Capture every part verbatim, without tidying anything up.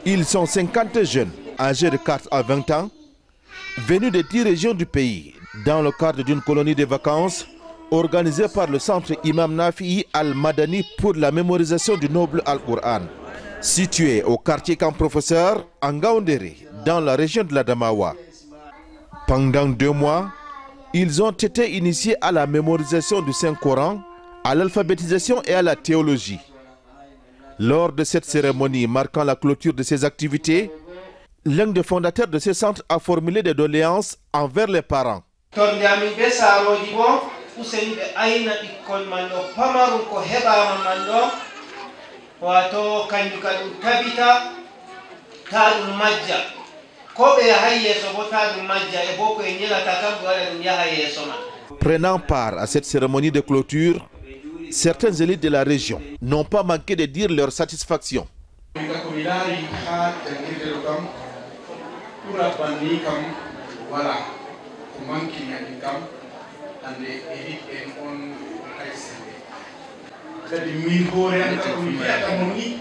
Ils sont cinquante jeunes âgés de quatre à vingt ans, venus des dix régions du pays, dans le cadre d'une colonie de vacances organisée par le centre Imam Nafi'i Al-Madani pour la mémorisation du noble Al-Qur'an, situé au quartier Camp Professeur à Ngaoundéré, dans la région de l'Adamawa. Pendant deux mois, ils ont été initiés à la mémorisation du Saint-Coran, à l'alphabétisation et à la théologie. Lors de cette cérémonie marquant la clôture de ces activités, l'un des fondateurs de ce centre a formulé des doléances envers les parents. Tornde amin be saarooji boo, useni ɓe ayna ɓikkoy man ɗo pamarum ko heɓaama man ɗo, waato kanjum ka ɗum tabita, taa ɗum majja. Ko ɓe yahay yeeso boo, taa ɗum majja, e boo ko en yelata kam, ɓe waɗa ɗum yaha yeeso man. Prenant part à cette cérémonie de clôture, certains élites de la région n'ont pas manqué de dire leur satisfaction. Min ka ko mi laari haa janngirde ɗo kam, ɓura banni kam walaa. Ko manki mi amin kam, hannde e ɓiɓɓen on hay semmbe. Kadi min hoore am kam mi fiyata mo ni,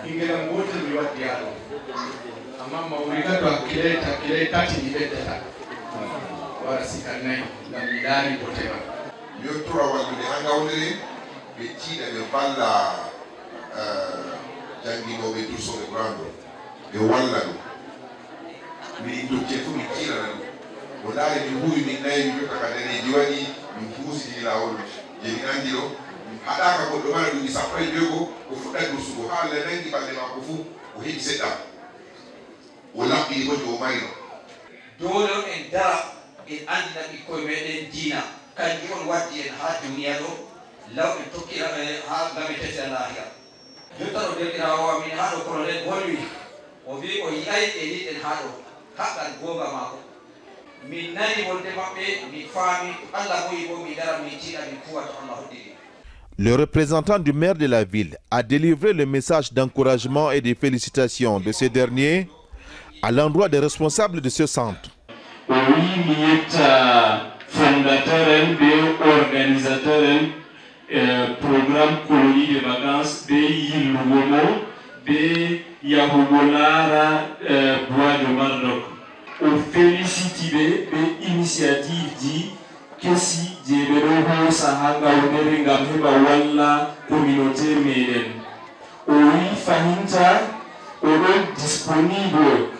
ɓinngel am gootel mi waddi haa ɗo. Amma mawri ka to hakkile, hakkile tati mi ɓeddata. Wara sikan nayi, ngam mi laari bote ma. Mi yottora wallude haa ngawlere, ɓe tiiɗa, ɓe mballa, eh, jannginooɓe dursooɓe Qur'an ɗo, ɓe walla ɗum. Min dokke fof min tiiɗana ɗum. O ndaari min huuwi, min nayi, min jotta ka daneeji waɗi, min huusitini laawol je min anndi ɗo. Min haɗaaka goɗɗo mara duuɓi sappo e joy ko, o fuɗɗa dursugo haa Allah nangi ɓalnde maako fuu, o heɓi seɗɗa. O laɓɓini ko joomay ɗo. Doole on en dara, en anndina ɓikkoy meɗen diina, kanjum on waddi en haa duniya ɗo, law en tokkira ɓe haa ngam en tefi Allahira. Jotta ɗo deerɗiraawo amin haa ɗo, Colonel, volwi, o wi'i o yi'ay e yiɗen haa ɗo, haqqan goonga maako. Min nani wolde maɓɓe, min faami, to Allah moyi boo, min dara, min tiiɗa, min kuwa to Allah hoddiri. Le représentant du maire de la ville a délivré le message d'encouragement et de félicitations de ce dernier à l'endroit des responsables de ce centre. O wi'i mi yetta fondateur en be organisateur en, eh, programme colonie de vacances be yillugo mo be yahugo laara, eh, Bois de Marnock. O féliciti ɓe be initiative ji kesi je ɓe ɗo hoosa haa ngawlere ngam heɓa walla communauté meɗen. O wi'i fahinta o ɗon disponible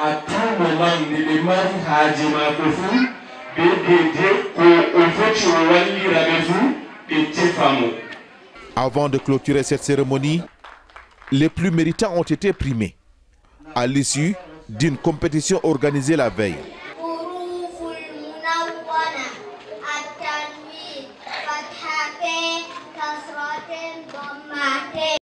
à tout moment nde ɓe mari haaje maako fuu, be deede ko o foti o wallira ɓe fuu, ɓe tefa mo. Avant de clôturer cette cérémonie, les plus méritants ont été primés à l'issue d'une compétition organisée la veille. حروف المنونة، التنوين، فتحتين، كسرتين، ضمتين.